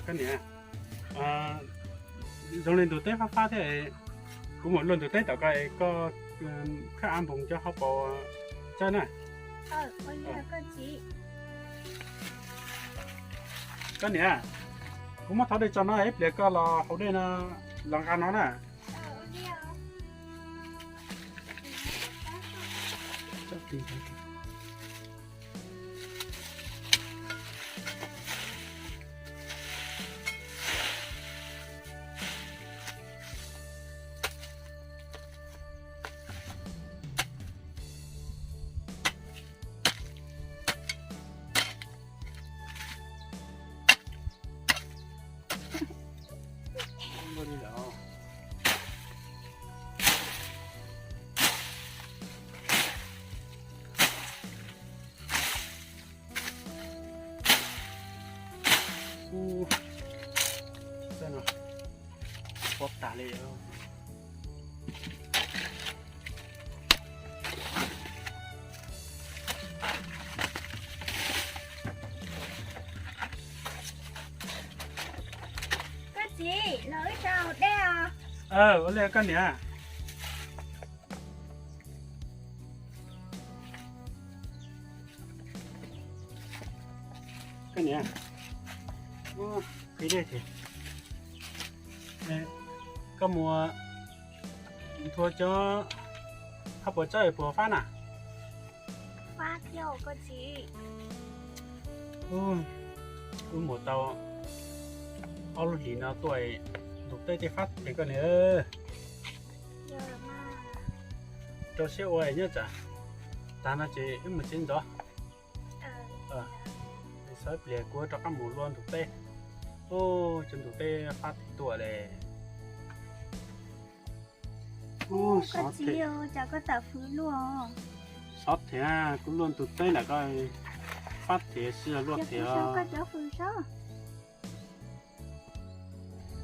Koj niam, zoo li ntug teb fab fab thiab, kuv mus luaj ntug teb tom koj, koj khaj av npoos cov hauv paus txawb na. Koj niam, kuv muab thauv dej tso no, ib pliag koj los haus dej no los nqa no na. Ub, tsis txawj no, pob tas li. Koj txiv, los wb sawv haus dej os. Ua li koj niam. Koj niam, qhib dej thiab. Koj mus nthua cov hauv paus txawb puas fab na? Fab thiab koj txiv. Wb mus tau ob lub hlis no tuaj, ntug teb tej fab tiag koj niam. Rau siab ua nyob tsam tag no ces wb mus tsev ntxov. Xav ib pliag kuv rov qab mus luaj ntug teb. Ub, cov ntug teb fab tiag tuaj li. Ub, sov thiab, kuv luaj ntug teb lawm koj, fab tiag sib luaj tiag.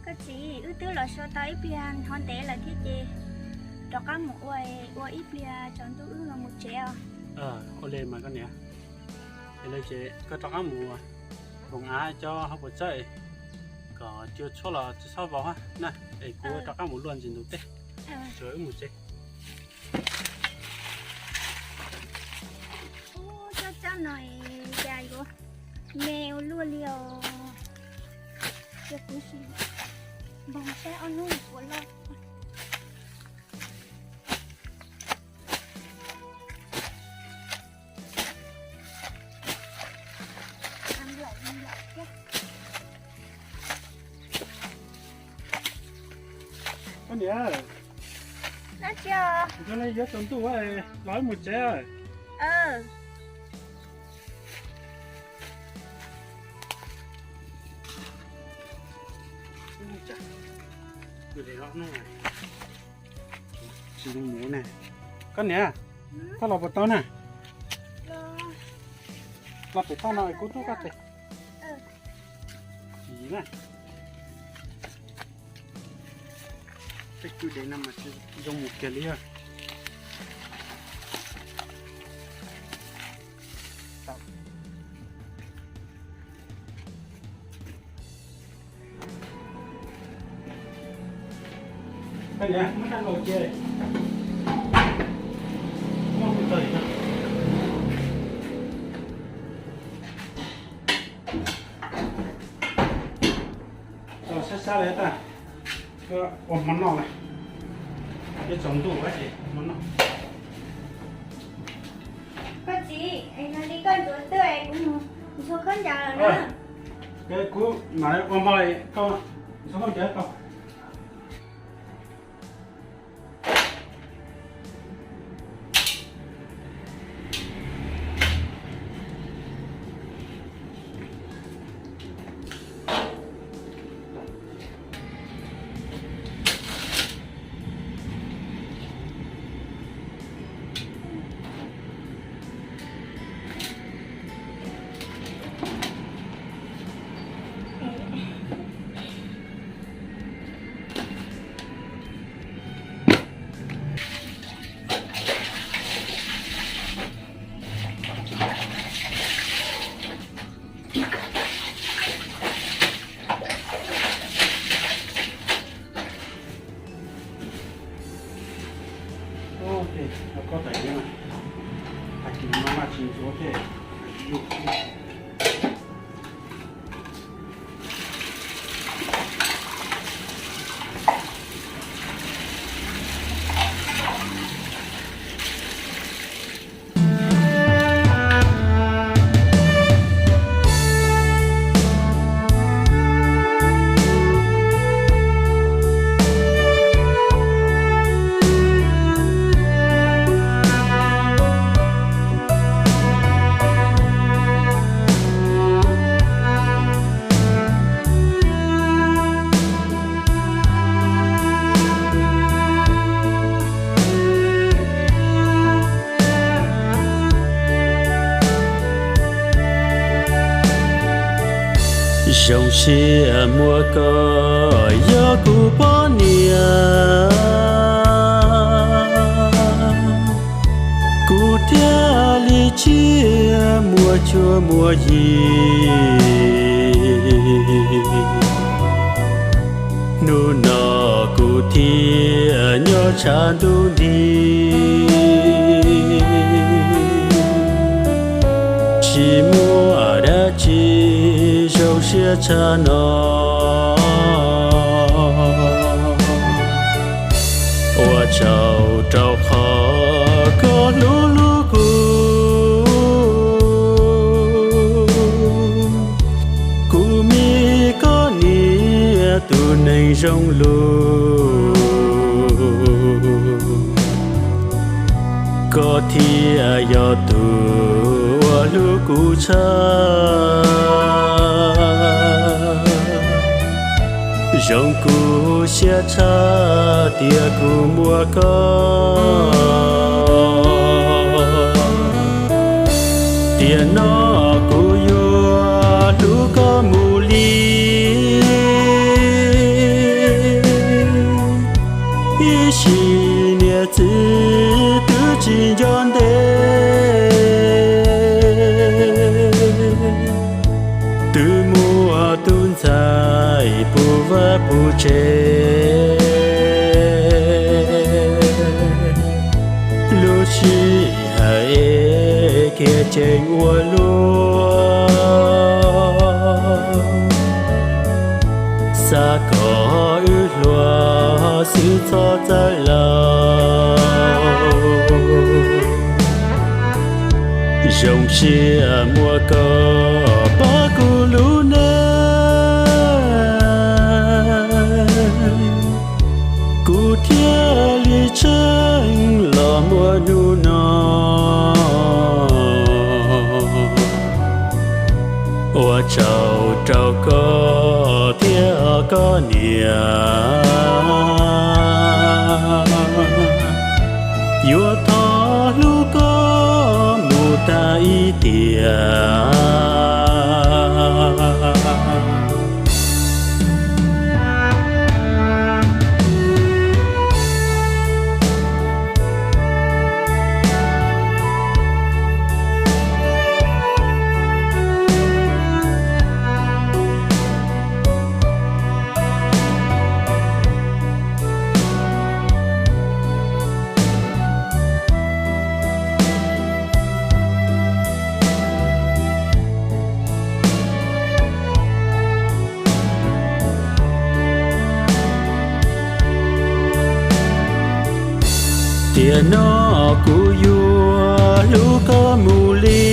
Koj txiv, wb twb los so tau ib pliag hnov ntev lawm thiab ces rov qab mus ua, ua ib pliag tsaus ntuj wb los mus tsev os. Ua li mas koj niam. Yog li ces koj rov qab mus npoos av cov hauv paus txawb kom cua tshuab los tsis txhob vau na, es kuv rov qab mus luaj ntsis ntug teb, tsuas wb mus tsev. Ub, cov cov no cas yuav me ua luaj li os. Ces kuv sim npoos saib ob hnub ua loj. Koj niam, yuav tsaus ntuj los wb mus tsev. Koj niam, koj los puas tau na? Los pem toj no kuv rub koj tes. Tej kwj deg no mas tsis zoo mus kiag li. Sab sab li tas, ua hmo noj na, yuav tsaus ntuj ces hmo noj. Koj txiv, es yog li koj ntxuav twj es kuv mus ntxhua khaub ncaws lawm na. Kuv mam ua hmo, koj ntxhua khaub ncaws tau. Zoo siab muaj koj yog kuv poj niam, kuv thiaj li tsiaj muaj cuab muaj yig. Hnub no kuv thiaj nyob tshav ntuj nti, tsis muaj dab tsi zoo siab tshaj no. Ua tsaug rau qhov koj hlub hlub kuv, kuv me koj niam tus neeg zoo lus. Koj thiaj yog tus uas hlub kuv tshaj, zoo kuv siab tshaj tias kuv muaj koj. Tiam no kuv yuav hlub koj mus li, ib sim niam txiv twb tsis nco ntev, twb muaj tus ntxhais puv vaj puv tsev. Lub sij hawm es khiav ceev ua luaj, xav kom wb hluas xwb txhob txawj laus. Zoo siab muaj koj pab kuv lub neej, kuv thiaj li tseem los muaj hnub no. Ua tsaug rau koj thiab koj niam, yuav thov hlub koj mus tag ib tiam. Tiam no kuv yuav hlub koj mus li,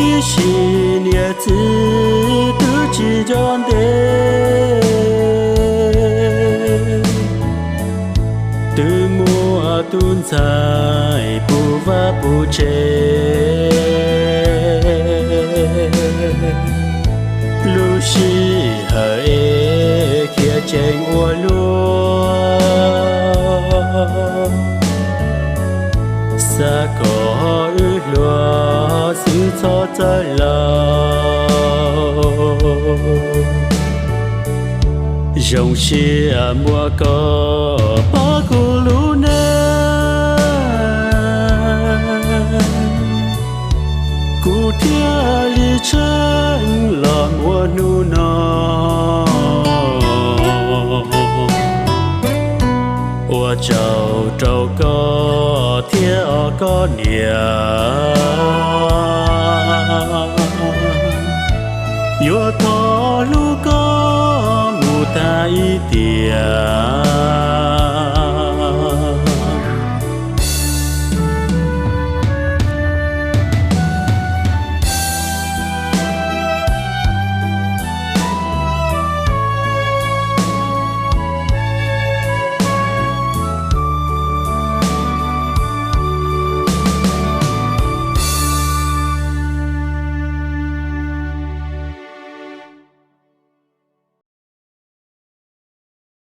ib sim niam txiv twb tsis nco ntev, twb muaj tus ntxhais puv vaj puv tsev. Lub sij hawm es khiav ceev ua luaj, xav kom wb hluas xwb txhob txawj laus. Zoo siab muaj koj pab kuv lub neej, kuv thiaj li tseem los muaj hnub no. Ua tsaug Rau koj thiab os koj niam, yuav thov hlub koj mus tag ib tiam.